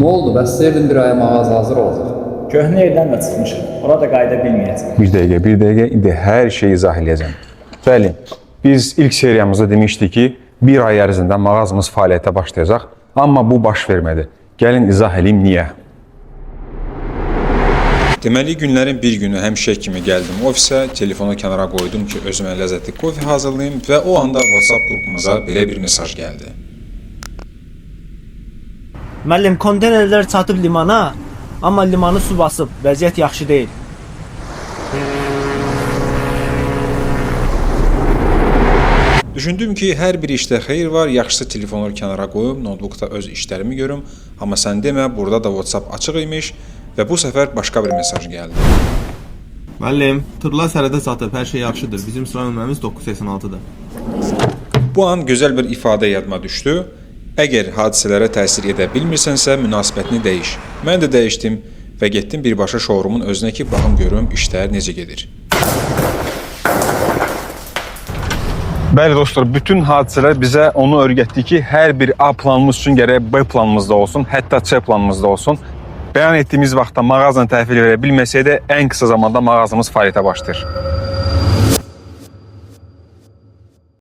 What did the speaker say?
Nə oldu? Bəs deyirdim bir aya mağaza hazır olacaq. Köhnə yerdən də çıxmışıq. Ora da qayıda bilməyəcəm. Bir dəqiqə, bir dəqiqə. İndi hər şeyi izah eləyəcəm. Bəli, biz ilk seriyamızda demişdik ki, bir ay ərzində mağazamız fəaliyyətə başlayacaq, amma bu baş vermədi. Gəlin izah eləyim niyə. Deməli, günlərin bir günü həmişə kimi gəldim ofisə, telefonu kənara qoydum ki, özümə ləzzətli kofe hazırlayım və o anda WhatsApp qrupumuza belə bir mesaj gəldi. Müəllim, konteynerlər çatıb limana, amma limanı su basıb, vəziyyət yaxşı deyil. Düşündüm ki, hər bir işdə xeyir var, yaxşısı telefonu kənara qoyum, notebookda öz işlərimi görüm, amma sən demə, burada da WhatsApp açıq imiş və bu səfər başqa bir mesaj gəldi. Müəllim, tırlar sərhədə çatıb, hər şey yaxşıdır. Bizim sıra nömrəmiz 986-dır. Bu an gözəl bir ifadə yadıma düşdü. Əgər hadisələrə təsir edə bilmirsənsə, münasibətini dəyiş. Mən də dəyişdim və getdim birbaşa showroomun özünə ki, baxım görüm işlər necə gedir. Bəli dostlar, bütün hadisələr bizə onu öyrətdi ki, hər bir A planımız üçün gərək B planımız da olsun, hətta C planımız da olsun. Bəyan etdiyimiz vaxtda mağazanı təhvil verə bilməsək də ən qısa zamanda mağazamız fəaliyyətə başlayır.